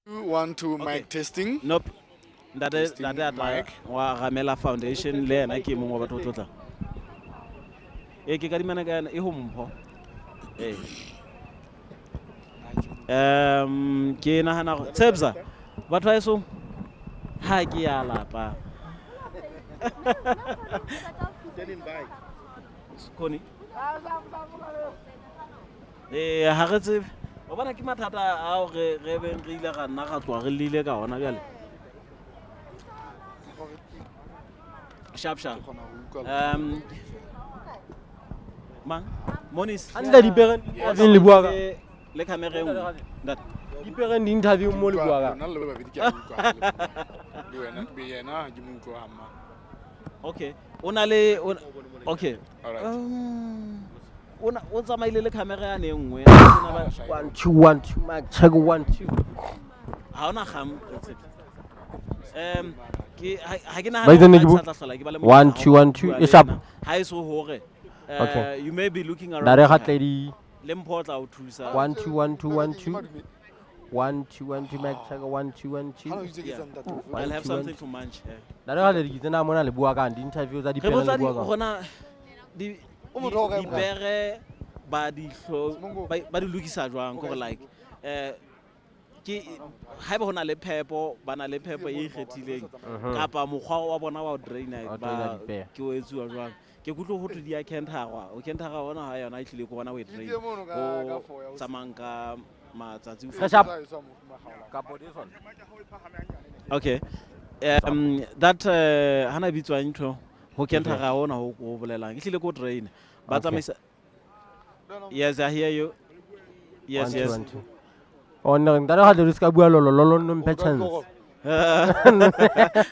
One, two, mic testing. Nope. Ntate Testing ntate a tla mic. wa Ramela Foundation le yena ke mong wa batho ho tlotla. Ee ke kadimana ka yena e ho mpho. Ee. Ke nahana hore Tshebza batho ba heso ha ke ya lapa. Connie. Ee, ha re tsebe. Wa bona ke mathata ao re re beng re ile ra nna ra tloha re llile ka ona bjale. Sharp sharp. Mang? Monis. Hantle dipereng di le bua ka. Le camera e nngwe. Ntate. Dipereng di interview mo le bua ka. Lona le babedi ke a utlwa. Le wena be yena ha ke mo utlwa hamma. Okay. O na le okay. All right. O tsamaile le camera yane e nngwe. 1 2 1 2 mic check 1 2. Ha ona kgang. Ke ha ke Ba itse ne ke nahana tla hlola ke ba le 1 2 1 2 e sharp. Ha e so hore. Okay. You may be looking around. Nare Khatledi. Le mpho tla o thusa. 1 2 1 2 1 2. 1 2 1 2 mic check 1 2 1 2. I'll have something to munch. Nare Khatledi ke tsena mona le bua ka di interview tsa Re dipere botsa le di bua ka. gona di dipere ba di hlo ba di lokisa jwang gore like ke haeba hona le phepo ba na le phepo e ikgethileng kapa mokgwa wa bona wa ho draina Wa ba draina dipere. ke o etsuwa jwang. Ke kutlwe ho thwe di a kentharwa, o kenthara ona ha yona e tlile ke bona o e drain. O tsamayang ka matsatsi Re sharp. Okay. That hana bitswang ntho ho kenthara ona ho o bolelang. E tlile ko drain. Ba tsamaisa. Yes, I hear you. Yes, yes. O nne ntate Khatledi o ska bua lolo lolo nno mphe chance.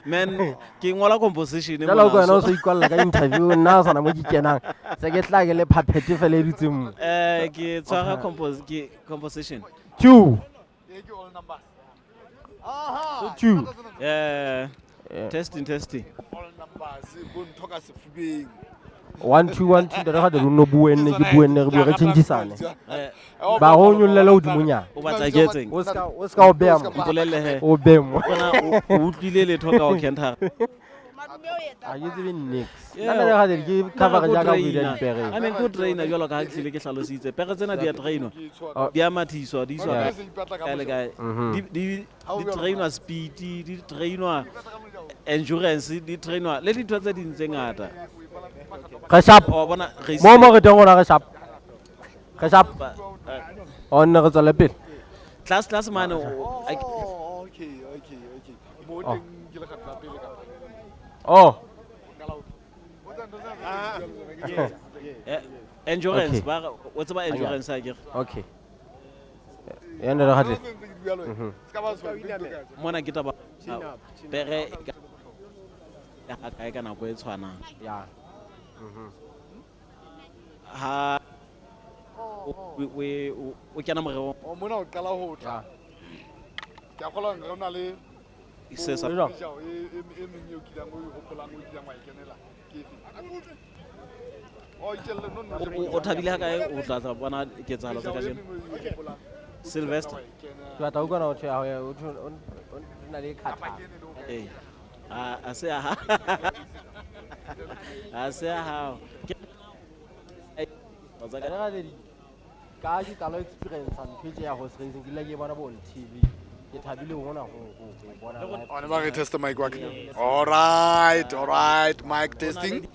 Man, ke ngola composition Jalo ko wena o so ikwalla ka interview nna o sana mo ke kenang. Se ke tla ke le puppet fela e dutseng mo. Ke tshwara ke composition. 2. 2. Testing testing. All numbers bo ntho ka sefubeng. 1 2 1 2 ntate Khatledi o nno bue nne ke bue nne re bue re tjhentjhisane. Ba go nyollela hodimonyana. O batla ke etseng? O ska o beha mo. Mpolelle he. O behe mo. Bona o utlwile letho ka ho kenthara. Ha ke tsebe nix. Nna ntate Khatledi ke coverage ya ka ho ya dipere. I mean, ko trainer jwalo ka ha ke hlile ke hlalositse. Pere tsena di a trainwa. Di a mathiswa, di iswa kae le kae. Di trainwa speed, di trainwa endurance, di trainwa le dintho tse ding tse ngata. Re sharp. Wa bona re Mo mo re teng rona re sharp. Re sharp. O nne re tswele pele. Class class mane Oh, okay, okay, okay. Mo teng ke le kgetlo la pele ka. Oh. Endurance ba o tseba endurance a ke. Okay. Ya nne re Khatledi. Mona ke taba pere e ka ya ka nako e tshwanang. Ya. Ha o kena morerong. O mona o qala ho tla. Ke a kgolwa hore re na le Se sa e meng eo kileng o e hopolang, o kileng wa e kenela. Ke efe? O thabile ha kae o tla tla bona ketsahalo tsa kajeno? Sylvester. Ke batla ho utlwa ho thwe o na le khathatso. Eh. A se a ha. A se a hao. Ka ke qala experience ntho e ya horse racing ke ile ke bona bo on TV. Ke thabile hona ho bona live. One ba re test mic wa ka. All right, all right, mic testing.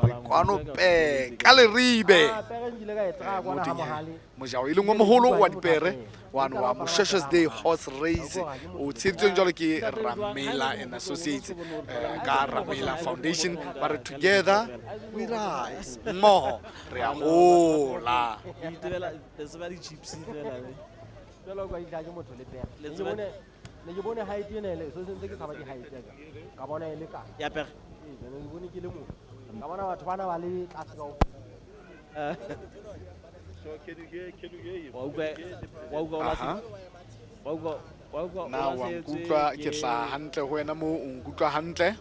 Re kwano pe ka Leribe. Mojao e leng o moholo wa dipere wa no wa Moshweshwe's Day Horse Race o tsheditsweng jwalo ke Ramela and Associates ka Ramela Foundation ba re together we rise mmoho re a hola. Jwalo ka itla ke motho le pere. Ne ke bone height ena le so sentse ke tshaba di height ya ka. Ka bona e le ka. Ya pere. Ee, ne ke bone ke le mo. Ka bona batho bana ba le tlase ka. Wa utlwa wa utlwa Na wa nkutlwa ke tla hantle ho wena moo o nkutlwa hantle.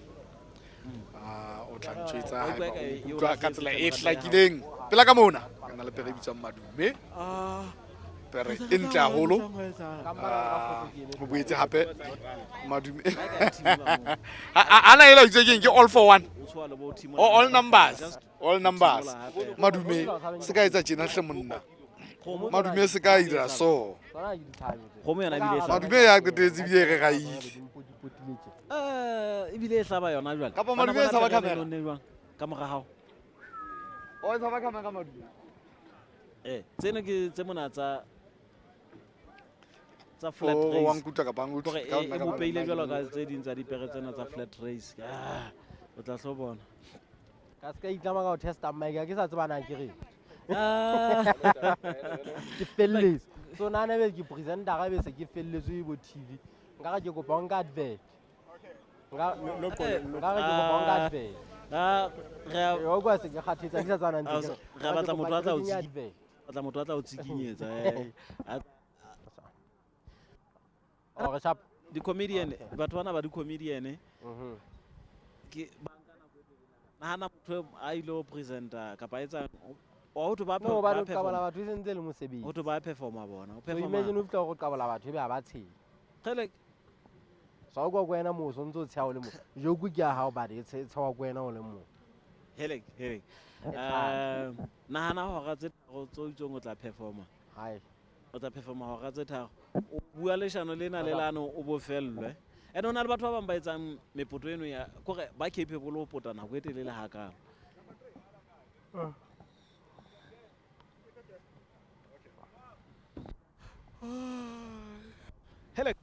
O tla ntjwetsa haeba o nkutlwa ka tsela e hlakileng. Pela ka mona ke na le pere e bitswang Madume. Pere e ntle haholo. Ho boetse hape madume. Ana ela itse keng ke all for one. Or all numbers. All numbers. Madume se ka etsa tjena hle monna. Madume se ka ira so. Kgomo yona ebile e hlaba. Madume ya qetetse ebile e re gaile. Ebile e hlaba yona jwale. Kapa madume e tshaba camera. Ka mora hao. O e tshaba camera madume. Tseno ke tse mona tsa flat O race. wa nkutlwa kapa ha nkutlwe? Kore e bopeile jwalo ka tse ding tsa dipere tsena tsa flat race. O tla hlo bona. Ka se ka itlama ka ho testa mic, ha ke sa tseba na ke reng. Ke felletse. So nna be ke presenter be se ke felletswe bo TV. Nka re ke kopa o nka advert. Nka re ke kopa o nka advert. Re o kwa se ke kgathetse, ha ke sa tseba na ntse ke reng. Re batla motho a tla o Ke tsikinyetsa. advert. Batla motho a tla o tsikinyetsa, Ore sharp. Di-comedian, batho bana ba di-comedian, ke ba nka nako e telele. Nahana motho a ile ho presenter kapa a etsang, wa ho thwe ba No, ba ba re qabola performa. batho e sentse e le mosebetsi. Ho thwe ba performa bona, ho So performa. imagine o fihla o qabola batho ebe ha ba tshehe. Kgele. So ha o kwa ko wena moo, so ntso o tsheha o le mong. Joke ke ya hao, but e tsheha ko wena o le mong. Helek, helek. E thata. Nahana hora tse tharo tse o itseng o tla performa. Hai. O tla performa hora tse tharo. O bua leshano lena le lano o bofellwe. And ho na le batho ba bang ba etsang mepoto eno ya kore ba capable ho pota nako e telele hakalo. Helek.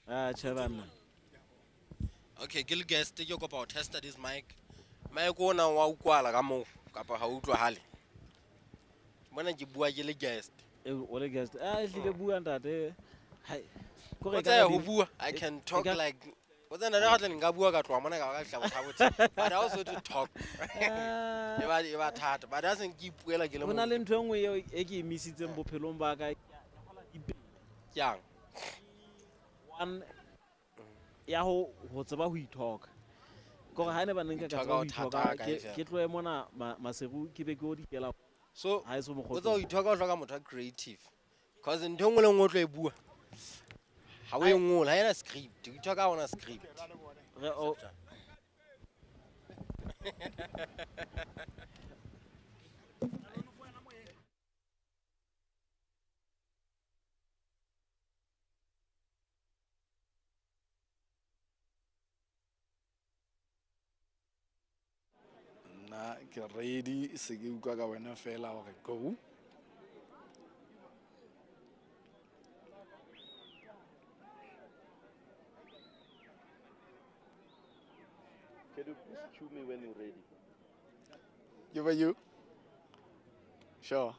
Tjhe banna. Okay, ke le guest ke kopa ho testa this mic. Mic ona wa utlwala ka moo kapa ha utlwahale? Mona ke bua ke le guest. O le guest. Ehlile bua ntate. Hai. Kore O ka tsaya di ho bua, I can talk e ka like o tsena le gatle nka bua ka tloha mona ka ba ka fihla bothabotse. But I also to talk. E ba thata, but ha se ke ipuela ke le Ho na motho. le ntho e nngwe eo e ke e misitseng bophelong ba ka. Ke yang? One ya ho tseba ho ithoka. Kore ha ne ba nka ka Ithoka tseba ho ho ithoka, thata ka e ke tlohe mona Maseru ke be ke o dikela. So, Ha e so o mokgotsi. tseba ho ithoka o hloka motho a creative. Because ntho e nngwe le nngwe o tlo e bua. Ha o e ngola, ha ena script. O ithoka ha ona script. Re o Nna ke ready, se ke utlwa ka wena fela hore go. Can you please cue me when you're ready? Give you? Sure.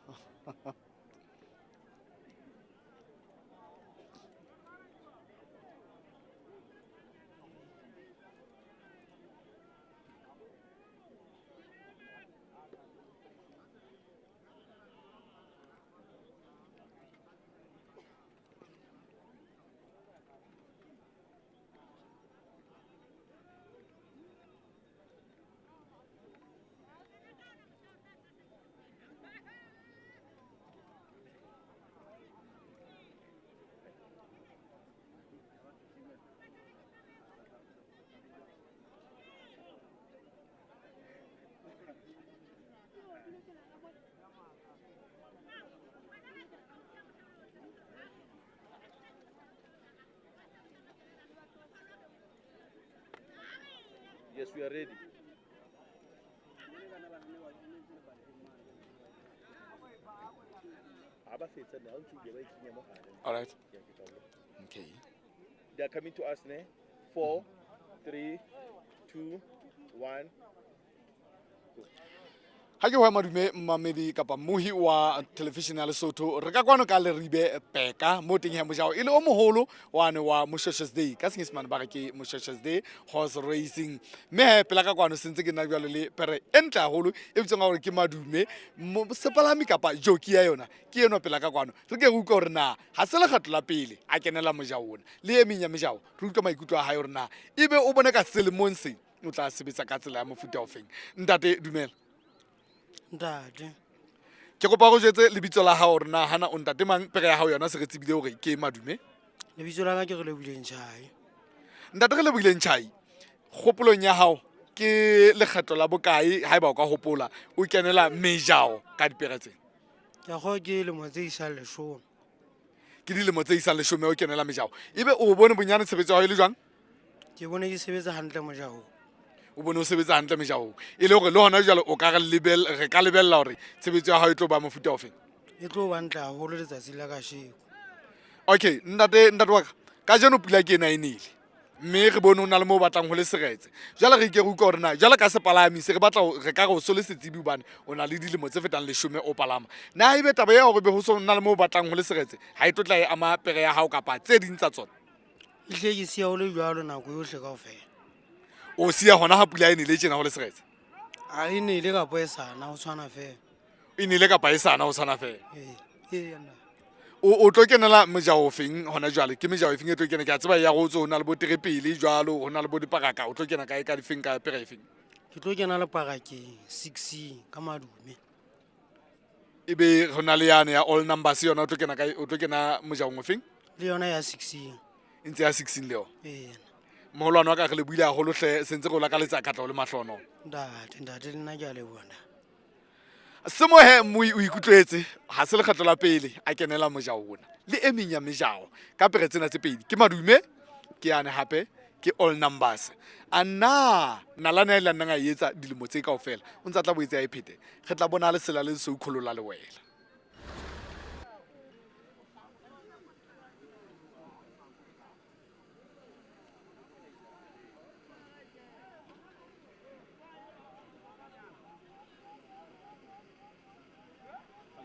Yes, we are ready. All right. Okay. They are coming to us now. 4, 3, 2, 1. Ha ke ho madume mmamedi kapa mmohi wa television ya Lesotho, re ka kwano ka Leribe Peka mo teng ya mojao e le o moholo wane wa Moshweshwe's Day, ka Senyesemane ba re ke Moshweshwe's Day horse racing. Mme he pela ka kwano sentse ke nna jwalo le pere e ntle haholo e bitswang ka hore ke Madume, sepalami kapa jockey ya yona ke enwa pela ka kwano. Re ke re utlwe hore na ha se lekgetlo la pele a kenela mojao ona le e meng ya mejao, re utlwe maikutlo a hae hore na ebe o bone ka selemong se o tla sebetsa ka tsela ya mofuta ofeng. Ntate, dumela. Ntate. Ke kopa go jwetse lebitso la hao hore na hana o ntate mang, pere ya hao yona se re tsebile hore ke Madume. Lebitso la ka ke Relebohile Ntjhai. Ntate Relebohile Ntjhai, kgopolong ya hao ke lekgetlo la bokae haeba o ka hopola o kenela mejao ka dipere tse? Ke a kgolwa ke dilemo tse isang 10. Ke dilemo tse isang 10 o kenela mejao. Ebe o bone bonyane tshebetso ya hao e le jwang? Ke bone ke sebetsa hantle mojaong. O bone o sebetsa hantle mejaong. E le hore le hona jwale o ka re re ka lebella hore tshebetso ya hao e tlo ba mofuta ofe? E tlo ba ntle haholo letsatsi la kasheko. Okay, ntate wa ka, kajeno pula ke ena e nele. Mme re bone o na le moo o batlang ho le seretse. Jwale re ike re utlwa hore na jwale ka sepalami se re batla re ka re o so le setsebi hobane o na le dilemo tse fetang 10 o palama. Na ebe taba ya hore be ho so na le moo o batlang ho le seretse ha e tlo tla e ama pere ya hao kapa tse ding tsa tsona? Ehlile ke siya ho le jwalo nako yohle kaofela. O siya hona ha pula e nele tjena ho le seretse? Ha e nele kapa e sana, ho tshwana fela. E nele kapa e sana, ho tshwana fela. Ee, nna. O tlo kenela mojao ofeng hona jwale? Ke mejao efeng e tlo kena? Ke a tseba ya go tso ho na le bo terepele jwalo, ho na le bo diparaka. O tlo kena kae ka difeng, ka pere efeng? Ke tlo kena le parakeng 6 ka Madume. Ebe ho na le yane ya all numbers yona o tlo kena kae? O tlo kena mojaong ofeng? Le yona ya 6. E ntse ya 6 le yona? Ee. Moholwane wa ka re le buile haholo hle, sentse re o lakaletsa katleho le mahlohonolo. Ntate, ntate le nna ke a leboha ntate. Semohe Mmui o ikutlwetse ha se lekgetlo la pele a kenela mojao ona le e meng ya mejao ka pere tsena tse pedi ke Madume ke yane hape ke all numbers. A nna nalane a ile a nnang a etsa dilemo tse kaofela o ntse a tla boetse a e phete, re tla bona lesela le lesweu kholola le wela.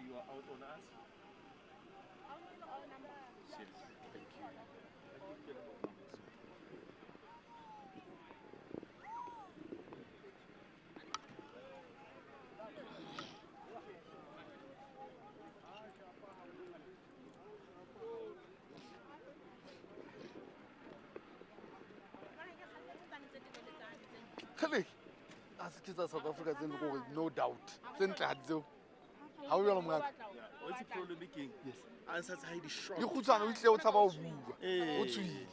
You are out on us. Thank you. Kgele, a se ke tsa South Africa tse leng hore no doubt tse ntle ha di tseo. Ha o jwalo mongaka? What's the problem again? Yes. Answer tsa hae di short. Di kgutshwane, o itlile o tshaba ho bua. Eh. O tshohile.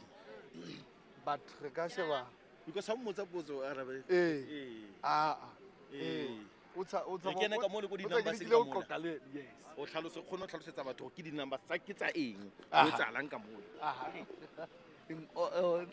But re ka sheba. Because ha o mmotsa potso, o arabe. Eh. Eh. Ah, ah. Eh. O tsha, o Re kena ka mo le ko o tsa di-numbers ke ka le ho mona. qoqa le, yes. O tlhalose, kgone ho tlhalosetsa batho hore ke di-numbers tsa ke tsa eng, Aha. ho etsahalang ka mona. Aha. In, o, o.